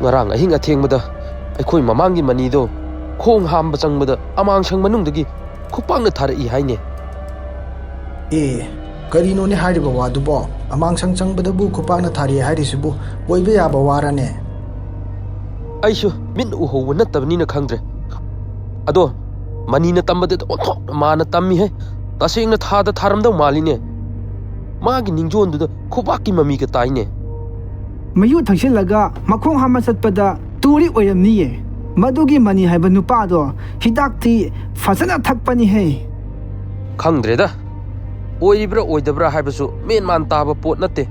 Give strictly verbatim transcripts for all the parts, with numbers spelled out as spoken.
ꯉꯔꯥꯡ ꯑꯍꯤꯡ ꯑꯊꯦꯡꯕꯗ ꯑꯩꯈꯣꯏ ꯃꯃꯥꯡꯒꯤ ꯃꯅꯤꯗꯣ ꯈꯣꯡ ꯍꯥꯝꯕ ꯆꯪꯕꯗ ꯑꯃꯥꯡꯁꯪ ꯃꯅꯨꯡꯗꯒꯤ ꯈꯨꯄꯥꯛꯅ ꯊꯥꯔꯛꯏ ꯍꯥꯏꯅꯦ꯫ ꯑꯦ, ꯀꯔꯤꯅꯣꯅꯦ ꯍꯥꯏꯔꯤꯕ ꯋꯥꯗꯨꯕꯣ? ꯑꯃꯥꯡꯁꯪ ꯆꯪꯕꯗꯕꯨ ꯈꯨꯄꯥꯛꯅ ꯊꯥꯔꯛꯑꯦ ꯍꯥꯏꯔꯤꯁꯤꯕꯨ ꯑꯣꯏꯕ ꯌꯥꯕ ꯋꯥꯔꯅꯦ? ꯑꯩꯁꯨ ꯃꯤꯠ ꯎꯍꯧꯕ ꯅꯠꯇꯕꯅꯤꯅ ꯈꯪꯗ꯭ꯔꯦ꯫ ꯑꯗꯣ ꯃꯅꯤꯅ ꯇꯝꯕꯗꯗꯤ ꯑꯣꯟꯊꯣꯛꯅ ꯃꯥꯅ ꯇꯝꯃꯤꯍꯦ꯫ ꯇꯁꯦꯡꯅ ꯊꯥꯗ ꯊꯥꯔꯝꯗꯧ ꯃꯥꯜꯂꯤꯅꯦ꯫ ꯃꯥꯒꯤ ꯅꯤꯡꯖꯣꯟꯗꯨꯗ ꯈꯨꯕꯥꯛꯀꯤ ꯃꯃꯤꯒ ꯇꯥꯏꯅꯦ꯫ ꯃꯌꯨ ꯊꯛꯆꯤꯜꯂꯒ ꯃꯈꯣꯡ ꯍꯥꯝꯕ ꯆꯠꯄꯗ ꯇꯨꯔꯤ ꯑꯣꯏꯔꯝꯅꯤꯌꯦ꯫ ꯃꯗꯨꯒꯤ ꯃꯅꯤ ꯍꯥꯏꯕ ꯅꯨꯄꯥꯗꯣ ꯍꯤꯗꯥꯛꯇꯤ ꯐꯖꯅ ꯊꯛꯄꯅꯤꯍꯦ꯫ ꯈꯪꯗ꯭ꯔꯦꯗ, ꯑꯣꯏꯔꯤꯕ꯭ꯔꯥ ꯑꯣꯏꯗꯕ꯭ꯔꯥ ꯍꯥꯏꯕꯁꯨ ꯃꯦꯟ ꯃꯥꯟ ꯇꯥꯕ ꯄꯣꯠ ꯅꯠꯇꯦ꯫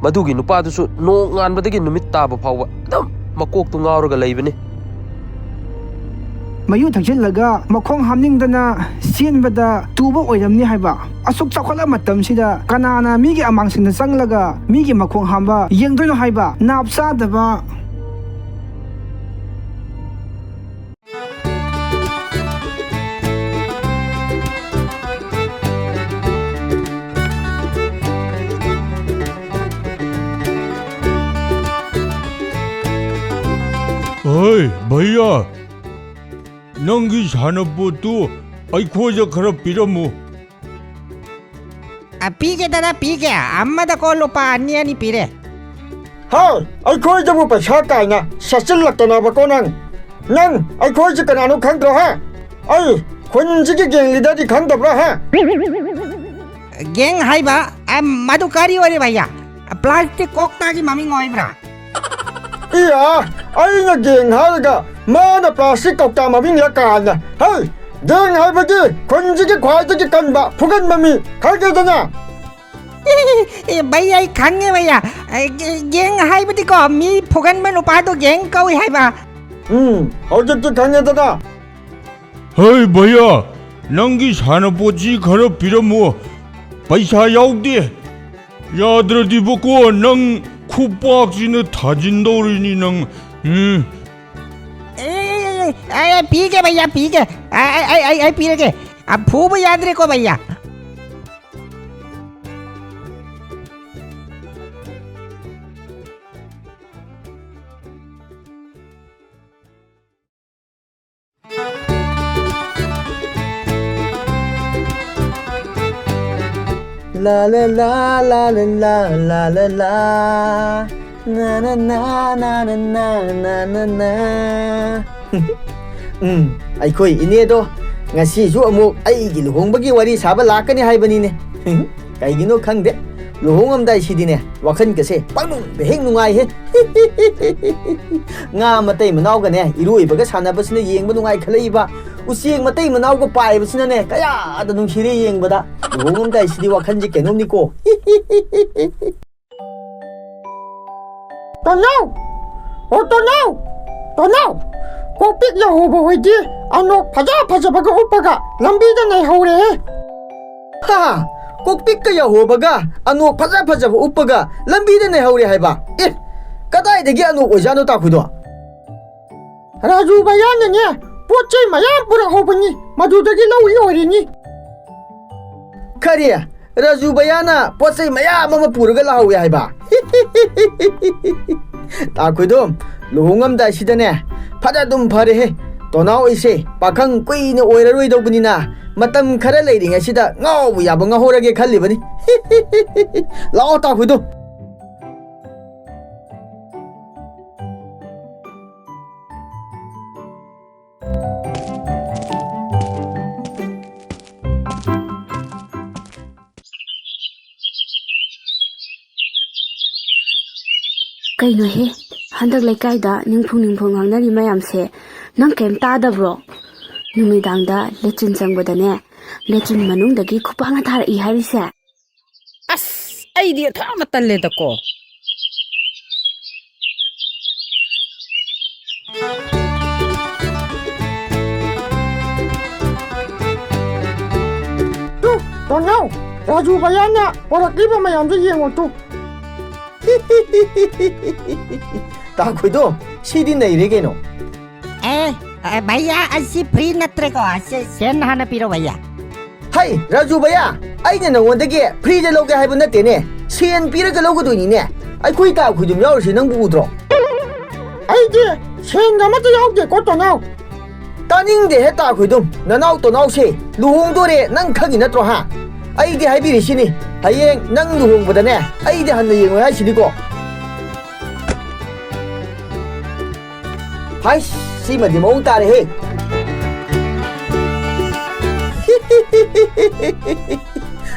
ꯃꯗꯨꯒꯤ ꯅꯨꯄꯥꯗꯨꯁꯨ ꯅꯣꯡ ꯉꯥꯟꯕꯗꯒꯤ ꯅꯨꯃꯤꯠ ꯇꯥꯕ ꯐꯥꯎꯕ ꯑꯗꯨꯝ ꯃꯀꯣꯛꯇꯨ ꯉꯥꯎꯔꯒ ꯂꯩꯕꯅꯤ꯫ ꯃꯌꯨ ꯊꯛꯆꯤꯜꯂꯒ ꯃꯈꯣꯡ ꯍꯥꯝꯅꯤꯡꯗꯅ ꯆꯦꯟꯕꯗ ꯇꯨꯕ ꯑꯣꯏꯔꯝꯅꯤ ꯍꯥꯏꯕ꯫ ꯑꯁꯨꯛ ꯆꯥꯎꯈꯠꯂ ꯃꯇꯝꯁꯤꯗ ꯀꯅꯥꯅ ꯃꯤꯒꯤ ꯑꯃꯥꯡꯁꯤꯡꯗ ꯆꯪꯂꯒ ꯃꯤꯒꯤ ꯃꯈꯣꯡ ꯍꯥꯝꯕ ꯌꯦꯡꯗꯣꯏꯅꯣ ꯍꯥꯏꯕ? ꯅꯥꯞ ꯆꯥꯗꯕ꯫ ꯍꯣꯏ ꯚꯩꯌꯥ, ꯅꯪꯒꯤ ꯁꯥꯟꯅꯄꯣꯠꯇꯨ ꯑꯩꯈꯣꯏꯗ ꯈꯔ ꯄꯤꯔꯝꯃꯨ꯫ ꯑ, ꯄꯤꯒꯦꯗꯅ ꯄꯤꯒꯦ꯫ ꯑꯃꯗꯀꯣ ꯂꯨꯄꯥ ꯑꯅꯤ ꯑꯅꯤ ꯄꯤꯔꯦ꯫ ꯍꯥꯏ, ꯑꯩꯈꯣꯏꯗꯕꯨ ꯄꯩꯁꯥ ꯀꯥꯏꯅ ꯁꯠꯆꯤꯜꯂꯛꯇꯅꯕꯀꯣ ꯅꯪ꯫ ꯅꯪ ꯑꯩꯈꯣꯏꯁꯤ ꯀꯅꯥꯅꯣ ꯈꯪꯗ꯭ꯔꯣ, ꯍꯥ? ꯑꯩ ꯈꯨꯟꯁꯤꯒꯤ ꯒꯦꯡ ꯂꯤꯗꯔꯗꯤ ꯈꯪꯗꯕ꯭ꯔꯥ, ꯍꯥ? ꯒꯦꯡ ꯍꯥꯏꯕ? ꯑ, ꯃꯗꯨ ꯀꯔꯤ ꯑꯣꯏꯔꯦ ꯚꯩꯌꯥ? ꯄ꯭ꯂꯥꯁꯇꯤꯛ ꯀꯣꯛꯇꯥꯒꯤ ꯃꯃꯤꯡ ꯑꯣꯏꯕ꯭ꯔꯥ? ꯏꯌꯥ, ꯑꯩꯅ ꯒꯦꯡ ꯍꯥꯏꯔꯒ ꯃꯥꯅ ꯄ꯭ꯂꯥꯁꯇꯤꯛ ꯀꯧꯇꯥ ꯃꯃꯤꯡꯂ ꯀꯥꯏꯅ꯫ ꯍꯩ, ꯒꯦꯡ ꯍꯥꯏꯕꯗꯤ ꯈꯨꯟꯁꯤꯒꯤ ꯈ꯭ꯋꯥꯏꯗꯒꯤ ꯀꯟꯕ ꯐꯨꯒꯟꯕ ꯃꯤ, ꯈꯪꯒꯦꯗꯅ? ꯑꯦ, ꯚꯩꯌꯥ, ꯑꯩ ꯈꯪꯉꯦ ꯚꯩꯌꯥ꯫ ꯑꯦ, ꯒꯦ-, ꯒꯦꯡ ꯍꯥꯏꯕꯗꯤꯀꯣ, ꯃꯤ ꯐꯨꯒꯟꯕ ꯅꯨꯄꯥꯗꯣ ꯒꯦꯡ ꯀꯧꯏ ꯍꯥꯏꯕ꯫ ꯎꯝ, ꯍꯧꯖꯤꯛꯇꯤ ꯈꯪꯉꯦꯗꯅ꯫ ꯍꯩ ꯚꯩꯌꯥ, ꯅꯪꯒꯤ ꯁꯥꯟꯅꯄꯣꯠꯁꯤ ꯈꯔ ꯄꯤꯔꯝꯃꯣ꯫ ꯄꯩꯁꯥ ꯌꯥꯎꯗꯦ꯫ ꯌꯥꯗ꯭ꯔꯗꯤꯕꯀꯣ, ꯅꯪ ꯈꯨꯄꯥꯛꯁꯤꯅ ꯊꯥꯖꯤꯟꯗꯧꯔꯤꯅꯤ ꯅꯪ꯫ ꯎꯝ꯫ ꯑꯦ, ꯑꯦ, ꯑꯦ, ꯑꯦ, ꯑꯦ, ꯄꯤꯒꯦ ꯚꯩꯌꯥ, ꯄꯤꯒꯦ꯫ ꯑꯩ, ꯑꯩ, ꯑꯩ, ꯑꯩ, ꯑꯩ ꯄꯤꯔꯒꯦ꯫ ꯑ, ꯐꯨꯕ ꯌꯥꯗ꯭ꯔꯦꯀꯣ ꯚꯩꯌꯥ꯫ La la la la la la la la la. Na na na na na na na na na. ꯎꯝ, ꯑꯩꯈꯣꯏ ꯏꯅꯦꯗꯣ ꯉꯁꯤꯁꯨ ꯑꯃꯨꯛ ꯑꯩꯒꯤ ꯂꯨꯍꯣꯡꯕꯒꯤ ꯋꯥꯔꯤ ꯁꯥꯕ ꯂꯥꯛꯀꯅꯤ ꯍꯥꯏꯕꯅꯤꯅꯦ꯫ ꯀꯩꯒꯤꯅꯣ ꯈꯪꯗꯦ, ꯂꯨꯍꯣꯡꯉꯝꯗꯥꯏꯁꯤꯗꯤꯅꯦ, ꯋꯥꯈꯜꯒꯁꯦ ꯄꯪꯅꯨꯡꯗ ꯍꯦꯛ ꯅꯨꯡꯉꯥꯏꯍꯦ꯫ ꯉꯥ ꯃꯇꯩ ꯃꯅꯥꯎꯒꯅꯦ, ꯏꯔꯣꯏꯕꯒ ꯁꯥꯟꯅꯕꯁꯤꯅ ꯌꯦꯡꯕ ꯅꯨꯡꯉꯥꯏꯈꯠꯂꯛꯏꯕ꯫ ꯎꯆꯦꯛ ꯃꯇꯩ ꯃꯅꯥꯎꯒ ꯄꯥꯏꯕꯁꯤꯅꯅꯦ, ꯀꯌꯥꯗ ꯅꯨꯡꯁꯤꯔꯦ ꯌꯦꯡꯕꯗ꯫ ꯂꯨꯍꯣꯡꯉꯝꯗꯥꯏꯁꯤꯗꯤ ꯋꯥꯈꯜꯁꯦ ꯀꯩꯅꯣꯝꯅꯤꯀꯣ꯫ ꯇꯣꯅꯥꯎ! ꯑꯣ ꯇꯣꯅꯥꯎ! ꯇꯣꯅꯥꯎ! ꯀꯣꯛꯄꯤꯛ ꯌꯧꯍꯧꯕ ꯍꯣꯏꯗꯤ ꯑꯅꯣꯛ ꯐꯖ ꯐꯖꯕꯒ ꯎꯞꯄꯒ ꯂꯝꯕꯤꯗ ꯅꯩꯍꯧꯔꯦꯍꯦ꯫ ꯍꯥ! ꯀꯣꯛꯄꯤꯛꯀ ꯌꯧꯍꯧꯕꯒ ꯑꯅꯣꯛ ꯐꯖ ꯐꯖꯕ ꯎꯞꯄꯒ ꯂꯝꯕꯤꯗ ꯅꯩꯍꯧꯔꯦ ꯍꯥꯏꯕ? ꯑꯦ! ꯀꯗꯥꯏꯗꯒꯤ ꯑꯅꯣꯛ ꯑꯣꯏꯖꯥꯠꯅꯣ ꯇꯥꯈꯨꯗꯣ? ꯔꯥꯖꯨ ꯚꯩꯌꯥꯅꯅꯦ, ꯄꯣꯠ ꯆꯩ ꯃꯌꯥꯝ ꯄꯨꯔꯛꯍꯧꯕꯅꯤ, ꯃꯗꯨꯗꯒꯤ ꯂꯧꯏ ꯑꯣꯏꯔꯤꯅꯤ꯫ ꯀꯔꯤ? ꯔꯥꯖꯨ ꯚꯩꯌꯥꯅ ꯄꯣꯠ ꯆꯩ ꯃꯌꯥꯝ ꯑꯃ ꯄꯨꯔꯒ ꯂꯥꯛꯍꯧꯋꯦ ꯍꯥꯏꯕ? ꯇꯥꯈꯨꯗꯣ, ꯂꯨꯍꯣꯡꯉꯝꯗꯥꯏꯁꯤꯗꯅꯦ, ꯐꯅ ꯑꯗꯨꯝ ꯐꯔꯦꯍꯦ꯫ ꯇꯣꯅꯥꯎ ꯑꯩꯁꯦ ꯄꯥꯈꯪ ꯀꯨꯏꯅ ꯑꯣꯏꯔꯔꯣꯏꯗꯧꯕꯅꯤꯅ, ꯃꯇꯝ ꯈꯔ ꯂꯩꯔꯤꯉꯩꯁꯤꯗ ꯉꯥꯎꯕ ꯌꯥꯕ ꯉꯥꯎꯍꯧꯔꯒꯦ ꯈꯜꯂꯤꯕꯅꯤ꯫ ꯂꯥꯛꯑꯣ ꯇꯥꯈꯨꯗꯣ꯫ ꯀꯩꯅꯣꯍꯦ, ꯍꯟꯗꯛ ꯂꯩꯀꯥꯏꯗ ꯅꯤꯡꯐꯨ ꯅꯤꯡꯐꯨ ꯉꯥꯡꯅꯔꯤ ꯃꯌꯥꯝꯁꯦ ꯅꯪ ꯀꯩꯝ ꯇꯥꯗꯕ꯭ꯔꯣ? ꯅꯨꯃꯤꯗꯥꯡꯗ ꯂꯦꯇ꯭ꯔꯤꯟ ꯆꯪꯕꯗꯅꯦ, ꯂꯦꯇ꯭ꯔꯤꯟ ꯃꯅꯨꯡꯗꯒꯤ ꯈꯨꯄꯥꯛꯅ ꯊꯥꯔꯛꯏ ꯍꯥꯏꯔꯤꯁꯦ꯫ ꯑꯁ, ꯑꯩꯗꯤ ꯑꯣꯟꯊꯣꯛꯅ ꯇꯜꯂꯦꯗꯀꯣ꯫ ꯇꯨ, ꯇꯣꯅꯥꯎ, ꯔꯥꯖꯨ ꯚꯩꯌꯥꯅ ꯄꯣꯔꯛꯂꯤꯕ ꯃꯌꯥꯝꯗꯣ ꯌꯦꯡꯉꯣ ꯇꯨ꯫ ꯇꯥꯈꯨꯗꯣ, ꯁꯤꯗꯤ ꯅꯩꯔꯦ ꯀꯩꯅꯣ꯫ ꯑꯦ, ꯑꯦ, ꯚꯩꯌꯥ, ꯑꯁꯤ ꯐ꯭ꯔꯤ ꯅꯠꯇ꯭ꯔꯦꯀꯣ, ꯑꯁꯤ ꯁꯦꯟ ꯍꯥꯟꯅ ꯄꯤꯔꯣ ꯚꯩꯌꯥ꯫ ꯍꯩ, ꯔꯥꯖꯨ ꯚꯩꯌꯥ, ꯑꯩꯅ ꯅꯉꯣꯟꯗꯒꯤ ꯐ꯭ꯔꯤꯗ ꯂꯧꯒꯦ ꯍꯥꯏꯕ ꯅꯠꯇꯦꯅꯦ, ꯁꯦꯟ ꯄꯤꯔꯒ ꯂꯧꯒꯗꯣꯏꯅꯤꯅꯦ꯫ ꯑꯩꯈꯣꯏ ꯇꯥꯈꯨꯗꯨꯝ ꯌꯥꯎꯔꯤꯁꯤ ꯅꯪꯕꯨ ꯎꯗ꯭ꯔꯣ? ꯑꯩꯗꯤ ꯁꯦꯟꯒ ꯑꯃꯠꯇ ꯌꯥꯎꯗꯦꯀꯣ, ꯇꯣꯅꯥꯎ꯫ ꯇꯥꯅꯤꯡꯗꯦꯍꯦ ꯇꯥꯈꯨꯗꯨꯝ, ꯅꯅꯥꯎ ꯇꯣꯅꯥꯎꯁꯦ ꯂꯨꯍꯣꯡꯗꯣꯔꯦ ꯅꯪ ꯈꯪꯉꯤ ꯅꯠꯇ꯭ꯔꯣ, ꯍꯥ? ꯑꯩꯗꯤ ꯍꯥꯏꯕꯤꯔꯤꯁꯤꯅꯤ, ꯍꯌꯦꯡ ꯅꯪ ꯂꯨꯍꯣꯡꯕꯗꯅꯦ, ꯑꯩꯗꯤ ꯍꯟꯅ ꯌꯦꯡꯉꯣꯏ ꯍꯥꯏꯁꯤꯅꯤꯀꯣ꯫ ꯍꯥꯏꯁ, ꯁꯤꯃꯗꯤ ꯃꯑꯣꯡ ꯇꯥꯔꯦꯍꯦ꯫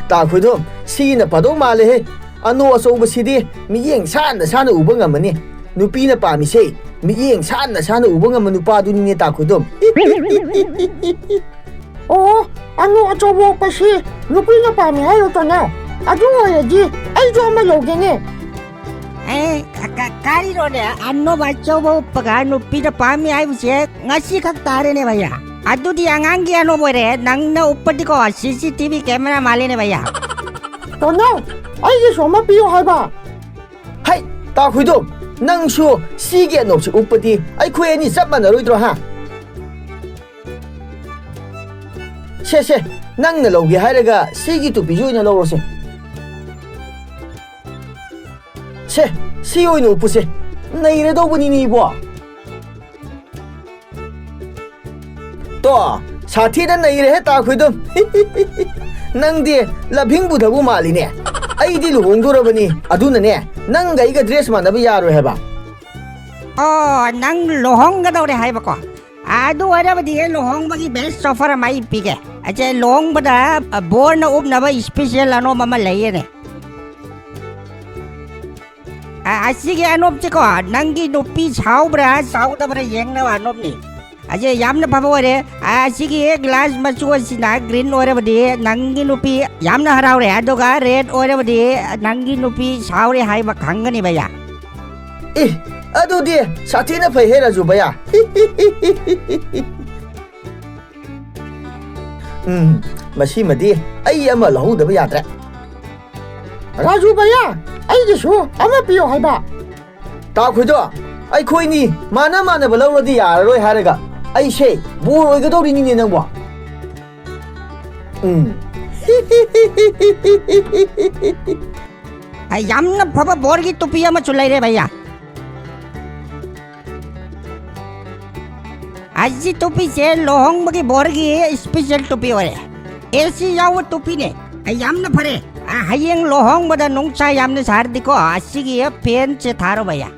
ꯇꯥ ꯈꯣꯏꯗꯣꯝ, ꯁꯤꯅ ꯐꯗꯧ ꯃꯥꯜꯂꯦꯍꯦ꯫ ꯑꯅꯣ ꯑꯆꯧꯕꯁꯤꯗꯤ ꯃꯤꯠꯌꯦꯡ ꯁꯥꯟꯅ ꯁꯥꯟꯅ ꯎꯕ ꯉꯝꯃꯅꯤ꯫ ꯅꯨꯄꯤꯅ ꯄꯥꯝꯃꯤꯁꯦ ꯃꯤꯠꯌꯦꯡ ꯁꯥꯟꯅ ꯁꯥꯟꯅ ꯎꯕ ꯉꯝꯕ ꯅꯨꯄꯥꯗꯨꯅꯤꯅꯦ, ꯇꯥ ꯈꯣꯏꯗꯣꯝ꯫ ꯑꯣ, ꯑꯅꯨ ꯑꯆꯧꯕ ꯎꯞꯄꯁꯤ ꯅꯨꯄꯤꯅ ꯄꯥꯝꯃꯤ ꯍꯥꯏꯔꯣ, ꯇꯣꯅꯥꯎ? ꯑꯗꯨ ꯑꯣꯏꯔꯗꯤ ꯑꯩꯁꯨ ꯑꯃ ꯂꯧꯒꯦꯅꯦ꯫ ꯑꯦ, ꯀ-, ꯀ-, ꯀꯔꯤꯅꯣꯅꯦ? ꯑꯅꯧꯕ ꯑꯆꯧꯕ ꯎꯞꯄꯒ ꯅꯨꯄꯤꯅ ꯄꯥꯝꯃꯤ ꯍꯥꯏꯕꯁꯦ ꯉꯁꯤ ꯈꯛ ꯇꯥꯔꯦꯅꯦ, ꯚꯩꯌꯥ꯫ ꯑꯗꯨꯗꯤ ꯑꯉꯥꯡꯒꯤ ꯑꯅꯧꯕ ꯑꯣꯏꯔꯦ꯫ ꯅꯪꯅ ꯎꯞꯄꯗꯤꯀꯣ, ꯁꯤ ꯁꯤ ꯇꯤ ꯚꯤ ꯀꯦꯃꯦꯔꯥ ꯃꯥꯜꯂꯦꯅꯦ, ꯚꯩꯌꯥ꯫ ꯇꯣꯅꯥꯎ, ꯑꯩꯒꯤꯁꯨ ꯑꯃ ꯄꯤꯌꯨ ꯍꯥꯏꯕ꯫ ꯍꯩ, ꯇꯥ ꯈꯣꯏꯗꯣꯝ, ꯅꯪꯁꯨ ꯁꯤꯒꯤ ꯑꯅꯣꯞꯁꯤ ꯎꯞꯄꯗꯤ ꯑꯩꯈꯣꯏ ꯑꯅꯤ ꯆꯞ ꯃꯥꯟꯅꯔꯣꯏꯗ꯭ꯔꯣ, ꯍꯥ? ꯁꯦ, ꯁꯦ, ꯅꯪꯅ ꯂꯧꯒꯦ ꯍꯥꯏꯔꯒ ꯁꯤꯒꯤ ꯇꯨꯄꯤꯁꯤ ꯑꯣꯏꯅ ꯂꯧꯔꯣꯁꯦ꯫ ꯁꯦ, ꯁꯤ ꯑꯣꯏꯅ ꯎꯞꯄꯨꯁꯦ꯫ ꯅꯩꯔꯗꯧꯕꯅꯤꯅꯦ, ꯏꯕꯣ꯫ ꯇꯣ, ꯁꯥꯊꯤꯅ ꯅꯩꯔꯦꯍꯦ, ꯇꯥ ꯈꯣꯏꯗꯣꯝ꯫ ꯅꯪꯗꯤ ꯂꯚꯤꯡ ꯕꯨꯙꯕꯨ ꯃꯥꯜꯂꯤꯅꯦ꯫ ꯑꯩꯗꯤ ꯂꯨꯍꯣꯡꯗꯣꯔꯕꯅꯤ, ꯑꯗꯨꯅꯅꯦ, ꯅꯪꯒ ꯑꯩꯒ ꯗ꯭ꯔꯦꯁ ꯃꯥꯟꯅꯕ ꯌꯥꯔꯣꯏ ꯍꯥꯏꯕ꯫ ꯑꯣ, ꯅꯪ ꯂꯨꯍꯣꯡꯒꯗꯧꯔꯦ ꯍꯥꯏꯕꯀꯣ? ꯑꯗꯨ ꯑꯣꯏꯔꯕꯗꯤ ꯂꯨꯍꯣꯡꯕꯒꯤ ꯕꯦꯁ ꯑꯣꯐꯔ ꯑꯃ ꯑꯩ ꯄꯤꯒꯦ꯫ ꯑꯁꯦ, ꯂꯨꯍꯣꯡꯕꯗ, ꯑ, ꯕꯣꯔꯅ ꯎꯞꯅꯕ ꯏꯁꯄꯤꯁꯦꯜ ꯑꯅꯣꯞ ꯑꯃ ꯂꯩꯌꯦꯅꯦ꯫ ꯑ, ꯑꯁꯤꯒꯤ ꯑꯅꯣꯞꯁꯤꯀꯣ, ꯅꯪꯒꯤ ꯅꯨꯄꯤ ꯁꯥꯎꯕ꯭ꯔꯥ ꯁꯥꯎꯗꯕ꯭ꯔꯥ ꯌꯦꯡꯅꯕ ꯑꯅꯣꯞꯅꯤ꯫ ꯑꯁꯦ, ꯌꯥꯝꯅ ꯐꯕ ꯑꯣꯏꯔꯦ꯫ ꯑ, ꯑꯁꯤꯒꯤ ꯒ꯭ꯂꯥꯁ ꯃꯆꯨ ꯑꯁꯤꯅ ꯒ꯭ꯔꯤꯟ ꯑꯣꯏꯔꯕꯗꯤ ꯅꯪꯒꯤ ꯅꯨꯄꯤ ꯌꯥꯝꯅ ꯍꯔꯥꯎꯔꯦ, ꯑꯗꯨꯒ ꯔꯦꯗ ꯑꯣꯏꯔꯕꯗꯤ ꯅꯪꯒꯤ ꯅꯨꯄꯤ ꯁꯥꯎꯔꯦ ꯍꯥꯏꯕ ꯈꯪꯒꯅꯤ, ꯚꯩꯌꯥ꯫ ꯑꯦ, ꯑꯗꯨꯗꯤ ꯁꯥꯊꯤꯅ ꯐꯩꯍꯦ, ꯔꯥꯖꯨ ꯚꯩꯌꯥ꯫ ꯎꯝ, ꯃꯁꯤꯃꯗꯤ ꯑꯩ ꯑꯃ ꯂꯧꯍꯧꯗꯕ ꯌꯥꯗ꯭ꯔꯦ꯫ ꯔꯥꯖꯨ ꯚꯩꯌꯥ, ꯑꯩꯒꯤꯁꯨ ꯑꯃ ꯄꯤꯌꯣ ꯍꯥꯏꯕ꯫ ꯇꯥ ꯈꯣꯏꯗꯣꯝ, ꯑꯩꯈꯣꯏꯅꯤ ꯃꯥꯟꯅ ꯃꯥꯟꯅꯕ ꯂꯧꯔꯗꯤ ꯌꯥꯔꯔꯣꯏ ꯍꯥꯏꯔꯒ ꯑꯩꯁꯦ ꯕꯣꯔ ꯑꯣꯏꯒꯗꯧꯔꯤꯅꯤꯅꯦ ꯅꯪꯕꯣ꯫ ꯎꯝ꯫ ꯑꯩ ꯌꯥꯝꯅ ꯐꯕ ꯕꯣꯔꯒꯤ ꯇꯨꯄꯤ ꯑꯃꯁꯨ ꯂꯩꯔꯦ, ꯚꯩꯌꯥ꯫ ꯑꯁꯤ ꯇꯨꯄꯤꯁꯦ ꯂꯨꯍꯣꯡꯕꯒꯤ ꯕꯣꯔꯒꯤ ꯏꯁꯄꯤꯁꯦꯜ ꯇꯨꯄꯤ ꯑꯣꯏꯔꯦ꯫ ꯑꯦ ꯁꯤ ꯌꯥꯎꯕ ꯇꯨꯄꯤꯅꯦ꯫ ꯑꯩ ꯌꯥꯝꯅ ꯐꯔꯦ꯫ ꯑ, ꯍꯌꯦꯡ ꯂꯨꯍꯣꯡꯕꯗ ꯅꯨꯡꯁꯥ ꯌꯥꯝꯅ ꯁꯥꯔꯗꯤꯀꯣ, ꯑꯁꯤꯒꯤ ꯐꯦꯟꯁꯦ ꯊꯥꯔꯣ ꯚꯩꯌꯥ꯫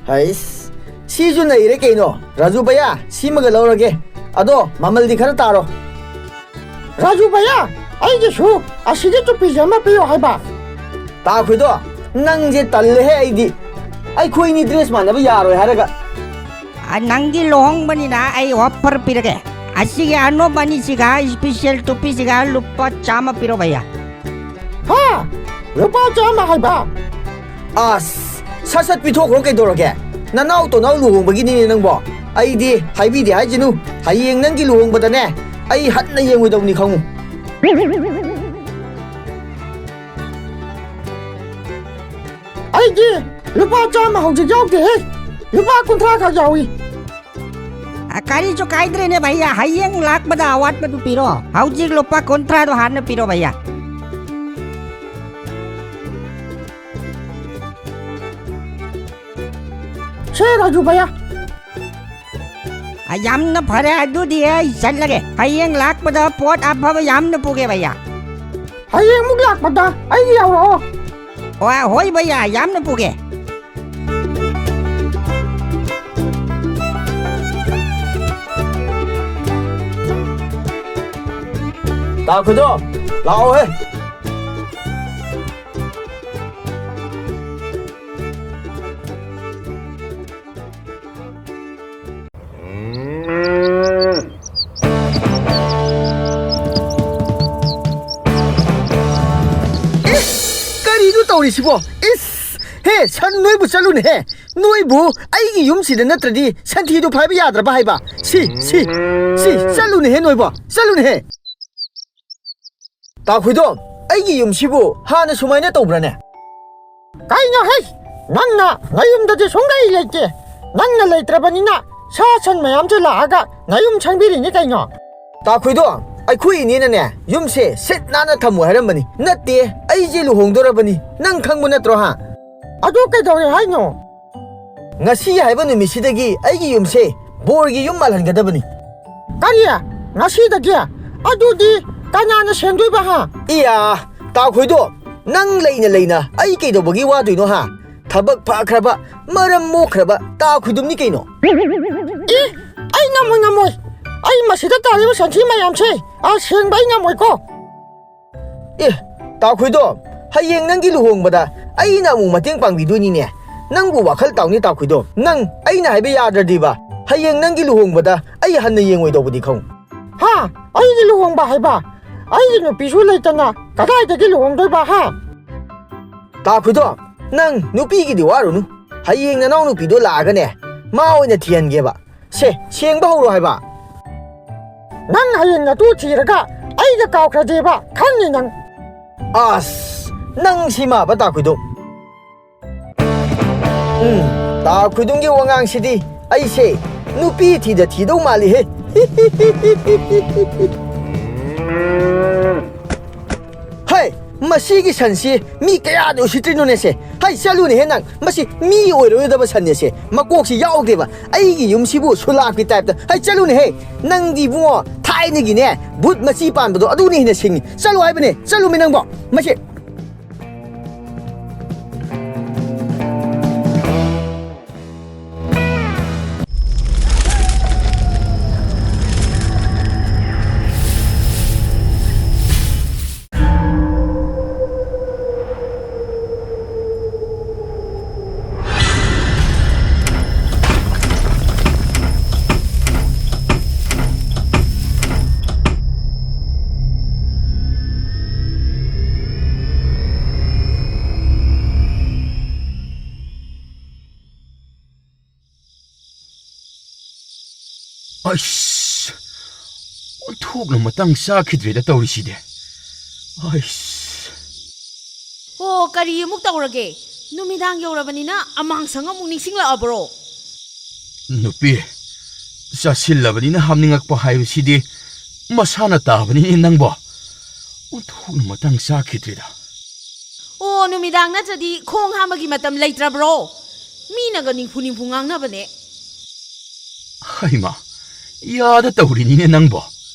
ꯍꯩꯁ, ꯁꯤꯁꯨ ꯅꯩꯔꯦ ꯀꯩꯅꯣ꯫ ꯔꯥꯖꯨ ꯚꯩꯌꯥ, ꯁꯤꯃꯒ ꯂꯧꯔꯒꯦ꯫ ꯑꯗꯣ ꯃꯃꯜꯗꯤ ꯈꯔ ꯇꯥꯔꯣ꯫ ꯔꯥꯖꯨ ꯚꯩꯌꯥ, ꯑꯩꯒꯤꯁꯨ ꯑꯁꯤꯒꯤ ꯇꯨꯄꯤꯁꯦ ꯑꯃ ꯄꯤꯌꯣ ꯍꯥꯏꯕ꯫ ꯇꯥꯈꯣꯏꯗꯣ, ꯅꯪꯁꯦ ꯇꯜꯂꯦꯍꯦ ꯑꯩꯗꯤ꯫ ꯑꯩꯈꯣꯏꯅꯤ ꯗ꯭ꯔꯦꯁ ꯃꯥꯟꯅꯕ ꯌꯥꯔꯣꯏ ꯍꯥꯏꯔꯒ꯫ ꯑ, ꯅꯪꯒꯤ ꯂꯨꯍꯣꯡꯕꯅꯤꯅ ꯑꯩ ꯑꯣꯐꯔ ꯄꯤꯔꯒꯦ꯫ ꯑꯁꯤꯒꯤ ꯑꯅꯣꯞ ꯑꯅꯤꯁꯤꯒ ꯏꯁꯄꯤꯁꯦꯜ ꯇꯨꯄꯤꯁꯤꯒ ꯂꯨꯄꯥ ꯆꯥꯝꯃ ꯄꯤꯔꯣ ꯚꯩꯌꯥ꯫ ꯍꯥ? ꯂꯨꯄꯥ ꯆꯥꯝꯃ ꯍꯥꯏꯕ? ꯑꯁ, ꯁꯠ ꯁꯠ ꯄꯤꯊꯣꯛꯈ꯭ꯔꯣ ꯀꯩꯗꯧꯔꯒꯦ? ꯅꯅꯥꯎ ꯇꯣꯅꯥꯎ ꯂꯨꯍꯣꯡꯕꯒꯤꯅꯤꯅꯦ ꯅꯪꯕꯣ꯫ ꯑꯩꯗꯤ ꯍꯥꯏꯕꯤꯗꯦ ꯍꯥꯏꯁꯤꯅꯨ, ꯍꯌꯦꯡ ꯅꯪꯒꯤ ꯂꯨꯍꯣꯡꯕꯗꯅꯦ ꯑꯩ ꯍꯟꯅ ꯌꯦꯡꯉꯣꯏꯗꯧꯅꯤ ꯈꯪꯉꯨ꯫ ꯑꯩꯗꯤ ꯂꯨꯄꯥ ꯆꯥꯝꯃ ꯍꯧꯖꯤꯛ ꯌꯥꯎꯗꯦꯍꯦ, ꯂꯨꯄꯥ ꯀꯨꯟꯊ꯭ꯔꯥ ꯈꯛ ꯌꯥꯎꯏ꯫ ꯑ, ꯀꯔꯤꯁꯨ ꯀꯥꯏꯗ꯭ꯔꯦꯅꯦ ꯚꯩꯌꯥ, ꯍꯌꯦꯡ ꯂꯥꯛꯄꯗ ꯑꯋꯥꯠꯄꯗꯨ ꯄꯤꯔꯣ꯫ ꯍꯧꯖꯤꯛ ꯂꯨꯄꯥ ꯀꯨꯟꯊ꯭ꯔꯥꯗꯣ ꯍꯥꯟꯅ ꯄꯤꯔꯣ ꯚꯩꯌꯥ꯫ ꯁꯦ ꯔꯥꯖꯨ ꯚꯩꯌꯥ꯫ ꯑ, ꯌꯥꯝꯅ ꯐꯔꯦ, ꯑꯗꯨꯗꯤ ꯑꯩ ꯆꯠꯂꯒꯦ꯫ ꯍꯌꯦꯡ ꯂꯥꯛꯄꯗ ꯄꯣꯠ ꯑꯐꯕ ꯌꯥꯝꯅ ꯄꯨꯒꯦ ꯚꯩꯌꯥ꯫ ꯍꯌꯦꯡ ꯑꯃꯨꯛ ꯂꯥꯛꯄꯗ ꯑꯩꯒꯤ ꯌꯥꯎꯔꯛꯑꯣ꯫ ꯍꯣꯏ, ꯍꯣꯏ ꯚꯩꯌꯥ, ꯌꯥꯝꯅ ꯄꯨꯒꯦ꯫ ꯇꯥꯈꯣꯏꯗꯣ, ꯂꯥꯛꯑꯣꯍꯦ꯫ ꯏꯁ! ꯀꯔꯤꯅꯣ ꯇꯧꯔꯤꯁꯤꯕꯣ? ꯏꯁ! ꯍꯦ, ꯁꯟ ꯅꯣꯏꯕꯨ ꯆꯠꯂꯨꯅꯦꯍꯦ! ꯅꯣꯏꯕꯨ ꯑꯩꯒꯤ ꯌꯨꯝꯁꯤꯗ ꯅꯠꯇ꯭ꯔꯗꯤ ꯁꯟꯊꯤꯗꯨ ꯐꯥꯏꯕ ꯌꯥꯗ꯭ꯔꯕ ꯍꯥꯏꯕ? ꯁꯤ, ꯁꯤ, ꯁꯤ, ꯆꯠꯂꯨꯅꯦꯍꯦ ꯅꯣꯏꯕꯣ! ꯆꯠꯂꯨꯅꯦꯍꯦ! ꯇꯥꯈꯨꯏꯗꯣ, ꯑꯩꯒꯤ ꯌꯨꯝꯁꯤꯕꯨ ꯍꯥꯟꯅ ꯁꯨꯃꯥꯏꯅ ꯇꯧꯕ꯭ꯔꯥꯅꯦ? ꯀꯩꯅꯣ ꯍꯩ? ꯅꯪꯅ ꯅꯌꯨꯝꯗꯗꯤ ꯁꯨꯡꯂꯩ ꯂꯩꯇꯦ꯫ ꯅꯪꯅ ꯂꯩꯇ꯭ꯔꯕꯅꯤꯅ ꯁꯥ ꯁꯟ ꯃꯌꯥꯝꯁꯦ ꯂꯥꯛꯑꯒ ꯅꯌꯨꯝ ꯁꯪꯕꯤꯔꯤꯅꯤ ꯀꯩꯅꯣ꯫ ꯇꯥꯈꯨꯏꯗꯣ, ꯑꯩꯈꯣꯏ ꯏꯅꯦꯅꯅꯦ ꯌꯨꯝꯁꯦ ꯁꯤꯠ ꯅꯥꯟꯅ ꯊꯝꯃꯨ ꯍꯥꯏꯔꯝꯕꯅꯤ꯫ ꯅꯠꯇꯦ, ꯑꯩꯁꯦ ꯂꯨꯍꯣꯡꯗꯣꯔꯕꯅꯤ꯫ ꯅꯪ ꯈꯪꯕ ꯅꯠꯇ꯭ꯔꯣ ꯍꯥ? ꯑꯗꯨ ꯀꯩꯗꯧꯔꯦ ꯍꯥꯏꯅꯣ? ꯉꯁꯤ ꯍꯥꯏꯕ ꯅꯨꯃꯤꯠꯁꯤꯗꯒꯤ ꯑꯩꯒꯤ ꯌꯨꯝꯁꯦ ꯕꯣꯔꯒꯤ ꯌꯨꯝ ꯃꯥꯜꯍꯟꯒꯗꯕꯅꯤ꯫ ꯀꯔꯤ? ꯉꯁꯤꯗꯒꯤ? ꯑꯗꯨꯗꯤ ꯀꯅꯥꯅ ꯁꯦꯡꯗꯣꯏꯕ, ꯍꯥ? ꯏꯌꯥ, ꯇꯥꯈꯣꯏꯗꯣ, ꯅꯪ ꯂꯩꯅ ꯂꯩꯅ ꯑꯩ ꯀꯩꯗꯧꯕꯒꯤ ꯋꯥꯗꯣꯏꯅꯣ, ꯍꯥ? ꯊꯕꯛ ꯐꯈ꯭ꯔꯕ, ꯃꯔꯝ ꯃꯣꯛꯈ꯭ꯔꯕ ꯇꯥꯈꯣꯏꯗꯨꯝꯅꯤ ꯀꯩꯅꯣ꯫ ꯑꯦ, ꯑꯩ ꯉꯝꯃꯣꯏ, ꯉꯝꯃꯣꯏ꯫ ꯑꯩ ꯃꯁꯤꯗ ꯇꯥꯔꯤꯕ ꯁꯟꯊꯤ ꯃꯌꯥꯝꯁꯦ, ꯑ, ꯁꯦꯡꯕ ꯑꯩ ꯉꯝꯃꯣꯏꯀꯣ꯫ ꯑꯦ, ꯇꯥꯈꯣꯏꯗꯣ, ꯍꯌꯦꯡ ꯅꯪꯒꯤ ꯂꯨꯍꯣꯡꯕꯗ ꯑꯩꯅ ꯑꯃꯨꯛ ꯃꯇꯦꯡ ꯄꯥꯡꯕꯤꯗꯣꯏꯅꯤꯅꯦ꯫ ꯅꯪꯕꯨ ꯋꯥꯈꯜ ꯇꯥꯎꯅꯤ ꯇꯥꯈꯣꯏꯗꯣ꯫ ꯅꯪ ꯑꯩꯅ ꯍꯥꯏꯕ ꯌꯥꯗ꯭ꯔꯗꯤꯕ, ꯍꯌꯦꯡ ꯅꯪꯒꯤ ꯂꯨꯍꯣꯡꯕꯗ ꯑꯩ ꯍꯟꯅ ꯌꯦꯡꯉꯣꯏꯗꯧꯕꯗꯤ ꯈꯪꯉꯨ꯫ ꯍꯥ? ꯑꯩꯒꯤ ꯂꯨꯍꯣꯡꯕ ꯍꯥꯏꯕ? ꯑꯩꯒꯤ ꯅꯨꯄꯤꯁꯨ ꯂꯩꯇꯅ ꯀꯗꯥꯏꯗꯒꯤ ꯂꯨꯍꯣꯡꯗꯣꯏꯕ, ꯍꯥ? ꯇꯥꯈꯣꯏꯗꯣ, ꯅꯪ ꯅꯨꯄꯤꯒꯤꯗꯤ ꯋꯥꯔꯨꯅꯨ꯫ ꯍꯌꯦꯡ ꯅꯅꯥꯎ ꯅꯨꯄꯤꯗꯣ ꯂꯥꯛꯑꯒꯅꯦ, ꯃꯥ ꯑꯣꯏꯅ ꯊꯤꯍꯟꯒꯦꯕ꯫ ꯁꯦ, ꯁꯦꯡꯕ ꯍꯧꯔꯣ ꯍꯥꯏꯕ꯫ ꯅꯪ ꯍꯌꯦꯡ ꯅꯇꯨ ꯊꯤꯔꯒ ꯑꯩꯒ ꯀꯥꯎꯈ꯭ꯔꯗꯦꯕ, ꯈꯪꯅꯤ ꯅꯪ꯫ ꯑꯁ, ꯅꯪ ꯁꯤ ꯃꯥꯕ ꯇꯥꯈꯣꯏꯗꯣ꯫ ꯎꯝ, ꯇꯥ ꯈꯨꯗꯤꯡꯒꯤ ꯋꯥꯉꯥꯡꯁꯤꯗꯤ ꯑꯩꯁꯦ ꯅꯨꯄꯤ ꯊꯤꯗ ꯊꯤꯗꯧ ꯃꯥꯜꯂꯤꯍꯦ꯫ ꯍꯩ, ꯃꯁꯤꯒꯤ ꯁꯟꯁꯤ ꯃꯤ ꯀꯌꯥꯗ ꯎꯁꯤꯠꯇ꯭ꯔꯤꯅꯣꯅꯦ ꯁꯦ? ꯍꯩ, ꯆꯠꯂꯨꯅꯦꯍꯦ ꯅꯪ꯫ ꯃꯁꯤ ꯃꯤ ꯑꯣꯏꯔꯔꯣꯏꯗꯕ ꯁꯟꯅꯦ ꯁꯦ꯫ ꯃꯀꯣꯛꯁꯤ ꯌꯥꯎꯗꯦꯕ꯫ ꯑꯩꯒꯤ ꯌꯨꯝꯁꯤꯕꯨ ꯁꯨꯂꯥꯞꯀꯤ ꯇꯥꯏꯞꯇ꯫ ꯍꯩ, ꯆꯠꯂꯨꯅꯦꯍꯦ꯫ ꯅꯪꯗꯤ ꯏꯕꯨꯡꯉꯣ, ꯊꯥꯏꯅꯒꯤꯅꯦ, ꯚꯨꯠ ꯃꯆꯤ ꯄꯥꯟꯕꯗꯣ ꯑꯗꯨꯅ ꯍꯦꯟꯅ ꯁꯤꯡꯉꯤ꯫ ꯆꯠꯂꯨ ꯍꯥꯏꯕꯅꯦ꯫ ꯆꯠꯂꯨꯃꯤ ꯅꯪꯕꯣ꯫ ꯃꯁꯤ ꯑꯩꯁ! ꯑꯣꯟꯊꯣꯛꯅ ꯃꯇꯥꯡ ꯆꯥꯈꯤꯗ꯭ꯔꯦꯗ ꯇꯧꯔꯤꯁꯤꯗꯤ꯫ ꯑꯩꯁ! ꯑꯣ, ꯀꯔꯤ ꯑꯃꯨꯛ ꯇꯧꯔꯒꯦ? ꯅꯨꯃꯤꯗꯥꯡ ꯌꯧꯔꯕꯅꯤꯅ ꯑꯃꯥꯡꯁꯪ ꯑꯃꯨꯛ ꯅꯤꯡꯁꯤꯡꯂꯛꯑꯕ꯭ꯔꯣ? ꯅꯨꯄꯤ, ꯆꯥꯁꯤꯜꯂꯕꯅꯤꯅ ꯍꯥꯞꯅꯤꯡꯉꯛꯄ ꯍꯥꯏꯕꯁꯤꯗꯤ ꯃꯁꯥꯅ ꯇꯥꯕꯅꯤꯅꯦ ꯅꯪꯕꯣ꯫ ꯑꯣꯟꯊꯣꯛꯅ ꯃꯇꯥꯡ ꯆꯥꯈꯤꯗ꯭ꯔꯦꯗ꯫ ꯑꯣ, ꯅꯨꯃꯤꯗꯥꯡ ꯅꯠꯇ꯭ꯔꯗꯤ ꯈꯣꯡ ꯍꯥꯝꯕꯒꯤ ꯃꯇꯝ ꯂꯩꯇ꯭ꯔꯕ꯭ꯔꯣ? ꯃꯤꯅꯒ ꯅꯤꯝꯐꯨ ꯅꯤꯝꯐꯨ ꯉꯥꯡꯅꯕꯅꯦ꯫ ꯍꯩꯃꯥ, ꯌꯥꯗ ꯇꯧꯔꯤꯅꯤꯅꯦ ꯅꯪꯕꯣ꯫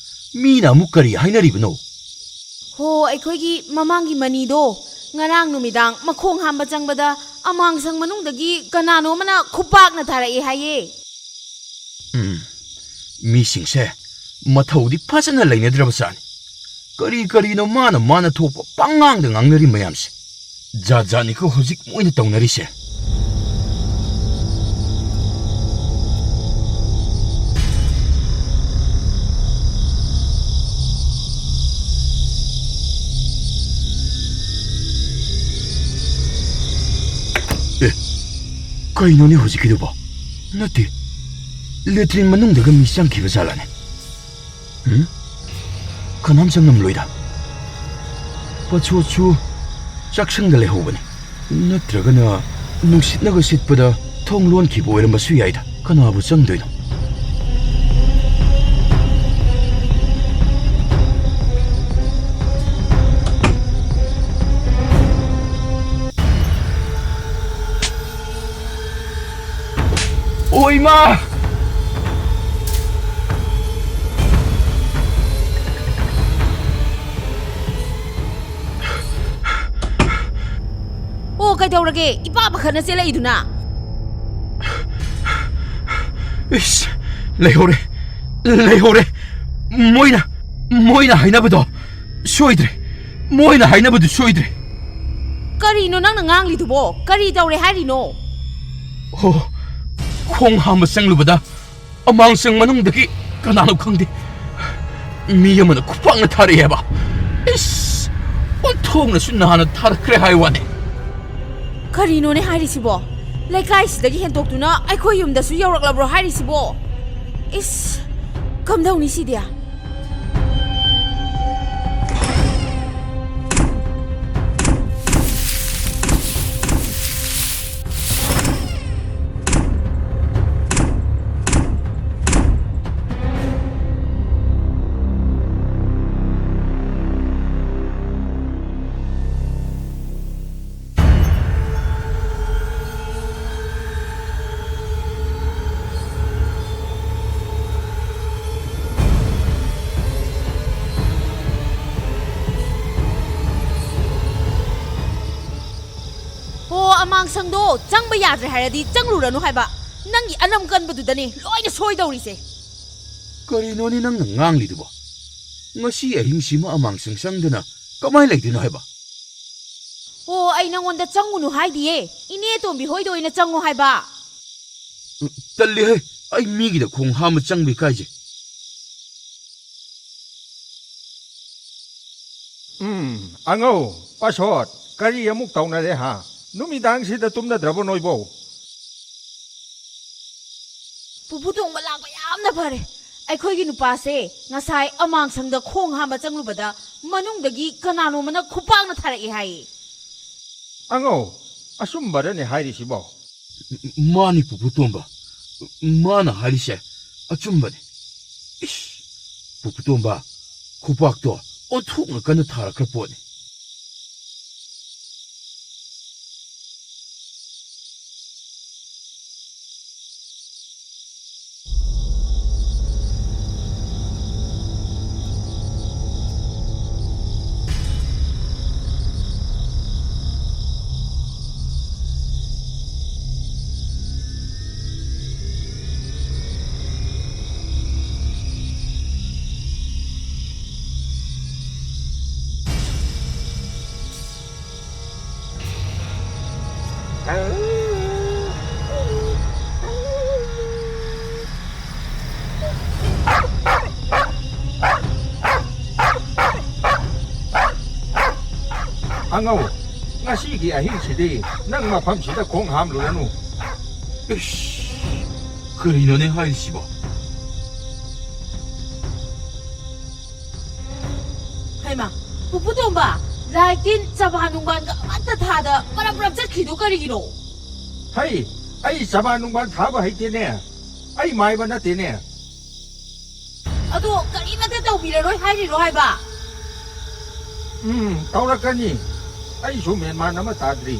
ꯃꯤꯅ ꯑꯃꯨꯛ ꯀꯔꯤ ꯍꯥꯏꯅꯔꯤꯕꯅꯣ? ꯍꯣ, ꯑꯩꯈꯣꯏꯒꯤ ꯃꯃꯥꯡꯒꯤ ꯃꯅꯤꯗꯣ ꯉꯔꯥꯡ ꯅꯨꯃꯤꯗꯥꯡ ꯃꯈꯣꯡ ꯍꯥꯝꯕ ꯆꯪꯕꯗ ꯑꯃꯥꯡꯁꯪ ꯃꯅꯨꯡꯗꯒꯤ ꯀꯅꯥꯅꯣ ꯑꯃꯅ ꯈꯨꯄꯥꯛꯅ ꯊꯥꯔꯛꯑꯦ ꯍꯥꯏꯌꯦ꯫ ꯎꯝ, ꯃꯤꯁꯤꯡꯁꯦ ꯃꯊꯧꯗꯤ ꯐꯖꯅ ꯂꯩꯅꯗ꯭ꯔꯕꯖꯥꯠꯅꯤ꯫ ꯀꯔꯤ ꯀꯔꯤꯅꯣ ꯃꯥꯅ ꯃꯥꯅ ꯊꯣꯛꯄ ꯄꯪꯉꯥꯡꯗ ꯉꯥꯡꯅꯔꯤ ꯃꯌꯥꯝꯁꯦ꯫ ꯖꯥꯠ ꯖꯥꯠꯅꯤꯀꯣ ꯍꯧꯖꯤꯛ ꯃꯣꯏꯅ ꯇꯧꯅꯔꯤꯁꯦ꯫ ꯑꯦ, ꯀꯩꯅꯣꯅꯦ ꯍꯧꯖꯤꯛꯀꯤꯗꯨꯕꯣ? ꯅꯠꯇꯦ, ꯂꯦꯇ꯭ꯔꯤꯟ ꯃꯅꯨꯡꯗꯒ ꯃꯤ ꯆꯪꯈꯤꯕ ꯖꯥꯠꯂꯅꯦ? ꯎꯝ? ꯀꯅꯥꯝ ꯆꯪꯉꯝꯂꯣꯏꯗ꯫ ꯄꯣꯠꯁꯣꯠꯁꯨ ꯆꯥꯛꯁꯪꯗ ꯂꯩꯍꯧꯕꯅꯤ꯫ ꯅꯠꯇ꯭ꯔꯒꯅ ꯅꯨꯡꯁꯤꯠꯅꯒ ꯁꯤꯠꯄꯗ ꯊꯣꯡ ꯂꯣꯟꯈꯤꯕ ꯑꯣꯏꯔꯝꯕꯁꯨ ꯌꯥꯏꯗ꯫ ꯀꯅꯥꯕꯨ ꯆꯪꯗꯣꯏꯅꯣ? ꯑꯣ, ꯏꯃꯥ! ꯑꯣ, ꯀꯩꯗꯧꯔꯒꯦ? ꯏꯄꯥ ꯄꯥꯈꯠꯅ ꯆꯦꯜꯂꯛꯏꯗꯨꯅ? ꯏꯁ, ꯂꯩꯍꯧꯔꯦ, ꯂꯩꯍꯧꯔꯦ꯫ ꯃꯣꯏꯅ, ꯃꯣꯏꯅ ꯍꯥꯏꯅꯕꯗꯣ ꯁꯣꯏꯗ꯭ꯔꯦ꯫ ꯃꯣꯏꯅ ꯍꯥꯏꯅꯕꯗꯨ ꯁꯣꯏꯗ꯭ꯔꯦ꯫ ꯀꯔꯤꯅꯣ ꯅꯪꯅ ꯉꯥꯡꯂꯤꯗꯨꯕꯣ? ꯀꯔꯤ ꯇꯧꯔꯦ ꯍꯥꯏꯔꯤꯅꯣ? ꯍꯣ, ꯈꯣꯡ ꯍꯥꯝꯕ ꯆꯪꯂꯨꯕꯗ ꯑꯃꯥꯡꯁꯪ ꯃꯅꯨꯡꯗꯒꯤ ꯀꯅꯥꯅꯣ ꯈꯪꯗꯦ, ꯃꯤ ꯑꯃꯅ ꯈꯨꯄꯥꯛꯅ ꯊꯥꯔꯛꯑꯦ ꯍꯥꯏꯕ꯫ ꯏꯁ! ꯑꯣꯟꯊꯣꯛꯅꯁꯨ ꯅꯥꯅ ꯊꯥꯔꯛꯈ꯭ꯔꯦ ꯍꯥꯏ ꯋꯥꯅꯦ꯫ ꯀꯔꯤꯅꯣꯅꯦ ꯍꯥꯏꯔꯤꯁꯤꯕꯣ? ꯂꯩꯀꯥꯏꯁꯤꯗꯒꯤ ꯍꯦꯟꯇꯣꯛꯇꯨꯅ ꯑꯩꯈꯣꯏ ꯌꯨꯝꯗꯁꯨ ꯌꯧꯔꯛꯂꯕ꯭ꯔꯣ ꯍꯥꯏꯔꯤꯁꯤꯕꯣ? ꯏꯁ! ꯀꯝꯗꯧꯅꯤ ꯁꯤꯗꯤ? ꯑꯃꯥꯡꯁꯪꯗꯣ ꯆꯪꯕ ꯌꯥꯗ꯭ꯔꯦ ꯍꯥꯏꯔꯗꯤ ꯆꯪꯂꯨꯔꯅꯨ ꯍꯥꯏꯕ꯫ ꯅꯪꯒꯤ ꯑꯅꯝ ꯀꯟꯕꯗꯨꯗꯅꯦ ꯂꯣꯏꯅ ꯁꯣꯏꯗꯧꯔꯤꯁꯦ꯫ ꯀꯔꯤꯅꯣꯅꯦ ꯅꯪꯅ ꯉꯥꯡꯂꯤꯗꯨꯕꯣ? ꯉꯁꯤ ꯑꯍꯤꯡꯁꯤꯃ ꯑꯃꯥꯡꯁꯪ ꯆꯪꯗꯅ ꯀꯃꯥꯏ ꯂꯩꯗꯣꯏꯅꯣ ꯍꯥꯏꯕ? ꯑꯣ, ꯑꯩ ꯅꯪꯉꯣꯟꯗ ꯆꯪꯉꯨꯅꯨ ꯍꯥꯏꯗꯤꯌꯦ꯫ ꯏꯅꯦ ꯑꯇꯣꯝꯕꯤ ꯍꯣꯏꯗ ꯑꯣꯏꯅ ꯆꯪꯉꯣ ꯍꯥꯏꯕ꯫ ꯎꯝ, ꯇꯜꯂꯤꯍꯦ꯫ ꯑꯩ ꯃꯤꯒꯤꯗ ꯈꯣꯡ ꯍꯥꯝꯕ ꯆꯪꯕ ꯏꯀꯥꯏꯖꯩ꯫ ꯎꯝ, ꯑꯉꯧ, ꯄꯥꯁꯣꯠ, ꯀꯔꯤ ꯑꯃꯨꯛ ꯇꯧꯅꯔꯦ ꯍꯥ? ꯅꯨꯃꯤꯗꯥꯡꯁꯤꯗ ꯇꯨꯝꯅꯗ꯭ꯔꯕꯣ ꯅꯣꯏꯕꯣ? ꯄꯨꯄꯨ ꯇꯣꯝꯕ ꯂꯥꯛꯄ ꯌꯥꯝꯅ ꯐꯔꯦ꯫ ꯑꯩꯈꯣꯏꯒꯤ ꯅꯨꯄꯥꯁꯦ ꯉꯁꯥꯏ ꯑꯃꯥꯡꯁꯪꯗ ꯈꯣꯡ ꯍꯥꯝꯕ ꯆꯪꯂꯨꯕꯗ ꯃꯅꯨꯡꯗꯒꯤ ꯀꯅꯥꯅꯣꯃꯅ ꯈꯨꯄꯥꯛꯅ ꯊꯥꯔꯛꯑꯦ ꯍꯥꯏꯌꯦ꯫ ꯑꯉꯧ, ꯑꯆꯨꯝꯕꯔꯅꯦ ꯍꯥꯏꯔꯤꯁꯤꯕꯣ? ꯃꯥꯅꯤ ꯄꯨꯄꯨ ꯇꯣꯝꯕ, ꯃꯥꯅ ꯍꯥꯏꯔꯤꯁꯦ ꯑꯆꯨꯝꯕꯅꯤ꯫ ꯏꯁ, ꯄꯨꯄꯨ ꯇꯣꯝꯕ, ꯈꯨꯄꯥꯛꯇꯣ ꯑꯣꯟꯊꯣꯛꯅ ꯀꯟꯅ ꯊꯥꯔꯛꯈ꯭ꯔ ꯄꯣꯠꯅꯤ꯫ ꯑꯉꯧ, ꯉꯁꯤꯒꯤ ꯑꯍꯤꯡꯁꯤꯗꯤ ꯅꯪ ꯃꯐꯝꯁꯤꯗ ꯈꯣꯡ ꯍꯥꯝꯂꯨꯔꯅꯨ꯫ ꯏꯁ, ꯀꯔꯤꯅꯣꯅꯦ ꯍꯥꯏꯔꯤꯁꯤꯕꯣ? ꯍꯩꯃꯥ, ꯄꯨꯄꯨ ꯇꯣꯝꯕ, ꯂꯥꯏ ꯇꯤꯟ ꯆꯕꯥ ꯅꯨꯡꯕꯥꯟꯒ ꯑꯃꯠꯇ ꯊꯥꯗ ꯄꯔꯞ ꯄꯔꯞ ꯆꯠꯈ꯭ꯔꯤꯗꯣ ꯀꯔꯤꯒꯤꯅꯣ? ꯍꯩ, ꯑꯩ ꯆꯕꯥ ꯅꯨꯡꯕꯥꯟ ꯊꯥꯕ ꯍꯩꯇꯦꯅꯦ꯫ ꯑꯩ ꯃꯥꯏꯕ ꯅꯠꯇꯦꯅꯦ꯫ ꯑꯗꯣ ꯀꯔꯤꯃꯠꯇ ꯇꯧꯕꯤꯔꯔꯣꯏ ꯍꯥꯏꯔꯤꯔꯣ ꯍꯥꯏꯕ? ꯎꯝ, ꯇꯧꯔꯛꯀꯅꯤ꯫ ꯑꯩꯁꯨ ꯃꯦꯟꯃꯥꯟ ꯑꯃ ꯇꯥꯗ꯭ꯔꯤ꯫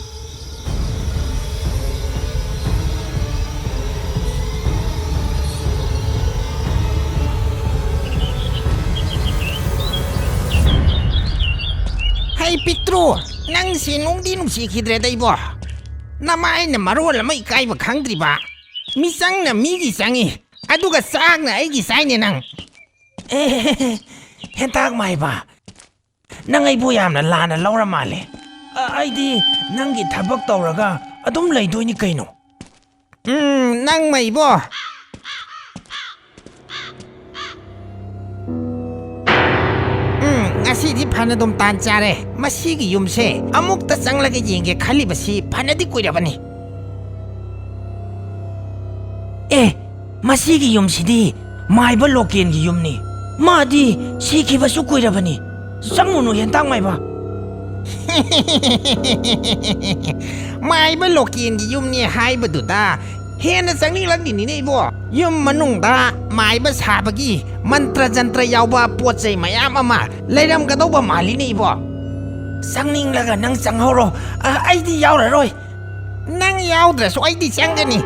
ꯍꯩ ꯄꯤꯛꯇ꯭ꯔꯨ, ꯅꯪꯁꯤ ꯅꯨꯡꯗꯤ ꯅꯨꯡꯁꯤꯈꯤꯗ꯭ꯔꯦꯗ ꯏꯕꯣ꯫ ꯅꯃꯥꯏꯅ ꯃꯔꯣꯜ ꯑꯃ ꯏꯀꯥꯏꯕ ꯈꯪꯗ꯭ꯔꯤꯕ꯫ ꯃꯤꯆꯪꯅ ꯃꯤꯒꯤ ꯆꯪꯉꯤ, ꯑꯗꯨꯒ ꯆꯥꯛꯅ ꯑꯩꯒꯤ ꯆꯥꯏꯅꯦ ꯅꯪ꯫ ꯑꯦ, ꯍꯦꯟꯇꯥꯛ ꯃꯥꯏꯕ, ꯅꯪ ꯑꯩꯕꯨ ꯌꯥꯝꯅ ꯂꯥꯟꯅ ꯂꯧꯔ ꯃꯥꯜꯂꯦ꯫ ꯑ, ꯑꯩꯗꯤ ꯅꯪꯒꯤ ꯊꯕꯛ ꯇꯧꯔꯒ ꯑꯗꯨꯝ ꯂꯩꯗꯣꯏꯅꯤ ꯀꯩꯅꯣ꯫ ꯎꯝ, ꯅꯪ ꯃꯩꯕꯣ꯫ ꯎꯝ, ꯉꯁꯤꯗꯤ ꯐꯅꯗꯨꯝ ꯇꯥꯟ ꯆꯥꯔꯦ꯫ ꯃꯁꯤꯒꯤ ꯌꯨꯝꯁꯦ ꯑꯃꯨꯛꯇ ꯆꯪꯂꯒ ꯌꯦꯡꯒꯦ ꯈꯜꯂꯤꯕꯁꯤ ꯐꯅꯗꯤ ꯀꯨꯏꯔꯕꯅꯤ꯫ ꯑꯦ, ꯃꯁꯤꯒꯤ ꯌꯨꯝꯁꯤꯗꯤ ꯃꯥꯏꯕ ꯂꯣꯀꯦꯟꯒꯤ ꯌꯨꯝꯅꯤ꯫ ꯃꯥꯗꯤ ꯁꯤꯈꯤꯕꯁꯨ ꯀꯨꯏꯔꯕꯅꯤ꯫ ꯆꯪꯉꯨꯅꯨ, ꯍꯦꯟꯇꯥꯛ ꯃꯥꯏꯕ꯫ ꯃꯥꯏꯕ ꯂꯣꯀꯦꯟꯒꯤ ꯌꯨꯝꯅꯤ ꯍꯥꯏꯕꯗꯨꯗ ꯍꯦꯟꯅ ꯆꯪꯅꯤꯡꯂꯛꯂꯤꯅꯤꯅꯦ ꯏꯕꯣ꯫ ꯌꯨꯝ ꯃꯅꯨꯡꯗ ꯃꯥꯏꯕ ꯁꯥꯕꯒꯤ ꯃꯟꯇ꯭ꯔ ꯖꯟꯇ꯭ꯔ ꯌꯥꯎꯕ ꯄꯣꯠ ꯆꯩ ꯃꯌꯥꯝ ꯑꯃ ꯂꯩꯔꯝꯒꯗꯧꯕ ꯃꯥꯜꯂꯤꯅꯦ ꯏꯕꯣ꯫ ꯆꯪꯅꯤꯡꯂꯒ ꯅꯪ ꯆꯪꯍꯧꯔꯣ, ꯑ, ꯑꯩꯗꯤ ꯌꯥꯎꯔꯔꯣꯏ꯫ ꯅꯪ ꯌꯥꯎꯗ꯭ꯔꯁꯨ ꯑꯩꯗꯤ ꯆꯪꯒꯅꯤ꯫